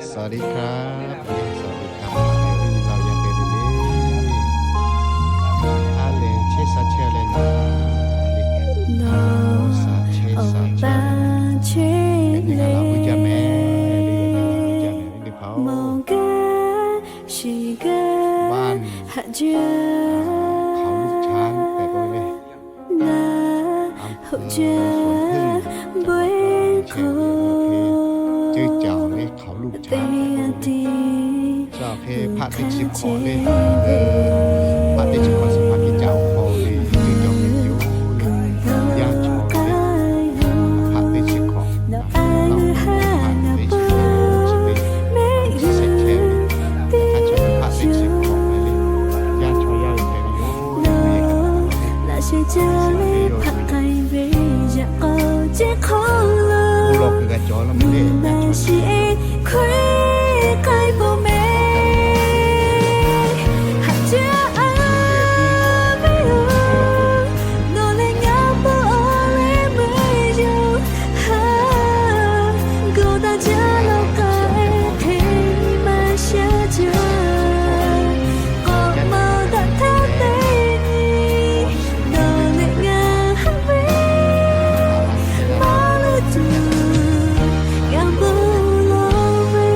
สวัสดีครับ สวัสดีครับ Awˬ viˉ nyi laˇ yaˇ teˇ hpaˍ-oˬ, ha lehˬ chehˇ sha chehˇ leh naˍ le. Awˬ sha chehˇ sha chehˇ leh, yaꞈ nyi ha laˬ vuiˇ jaˇ mehˍ le, yaꞈ nyi ha laˬ vuiˇ jaˇ mehˍ le, teˇ hpaˍ-oˬ. Baˇ hk'aoˍ luˇ chaˉ tehꞈ k'oˆ ve le. Aˬ hpu suhˍ heuˆ, chehˇ ve awˬ hk'e, ceuˇ caˬ le hk'aoˍ luˇ chaˉ tehꞈ k'oˆ ve le. Chi awˬ hk'e hpaˆ teˇ chi hk'awꞈ le, hpaˆ teˇ chi hk'awꞈ suhˍ hpaˍ hkiˇ caꞈ awˬ hk'aw le, ceuˇ caˬ hpehꞈ ve yoˬ le. Yaˇ chaw le, hpaˆ teˇ chi hk'awꞈ, hpaˆ teˇ chi hk'awꞈ chi ve, chi shehˆ chehˇ ve, hk'a chaw hpaˆ teˇ chi hk'awꞈ ve le. Yaˇ chaw yaˇ ve hpehꞈ ve yoˬ le. Hpaˆ k'ai ve yaꞈ k'aw ceˇ hk'aw lo, g'a cawˬ laˇ mehˍ le, yaˇ chaw hk'e k'ai peuˬ mehˍ. Haꞈ jaˇ a ve yoˬ, nawˬ leh ngaˬ pawˆ awˬ leh meuˇ yoˬ. Ha, gawˬ daꞈ jaˇ lawˬ k'ai hk'e maˇ sha jaˇ. K'awꞈ maˍ daꞈ htaˇ teˇ nyi, nawˬ leh ngaˬ haꞈ ve maˇ leuˉ tuˬ, g'a bon lawˬ ve.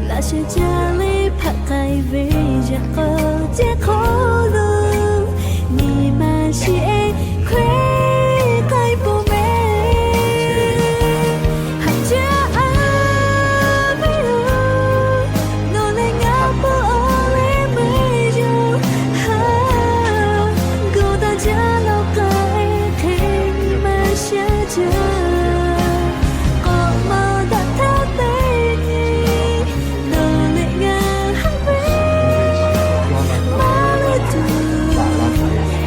Laꞈ sheh jaˇ le hpaˆ k'ai ve yaꞈ k'aw ceˇ hk'aw lo, nyi ma shiˍ e hkawehˇ k'ai peuˬ mehˍ. Haꞈ jaˇ a ve yoˬ, nawˬ leh ngaˬ pawˆ awˬ leh meuˇ yoˬ. Ha, gawˬ daꞈ jaˇ lawˬ k'ai hk'e maˇ sha jaˇ. K'awꞈ maˍ daꞈ htaˇ teˇ nyi, nawˬ leh ngaˬ haꞈ ve maˇ leuˉ tuˬ,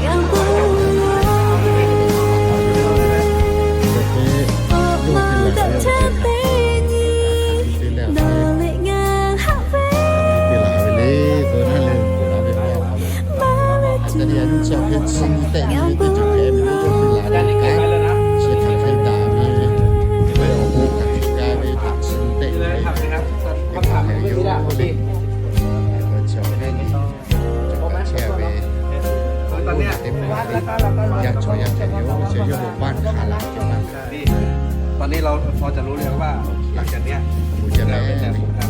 g'a bon lawˬ ve. K'awꞈ maˍ daꞈ htaˇ teˇ nyi, nawˬ leh ngaˬ haꞈ ve maˇ leuˉ tuˬ, g'a bon lawˬ ve. Yaˇ chaw yaˇ hpehꞈ ve yoˬ, chi yawˇ hui baˆ hk'a laˬ ve maˇ. ตอนนี้เราพอจะรู้แล้วว่าหลังจากเนี้ย จะเป็นแบบไหน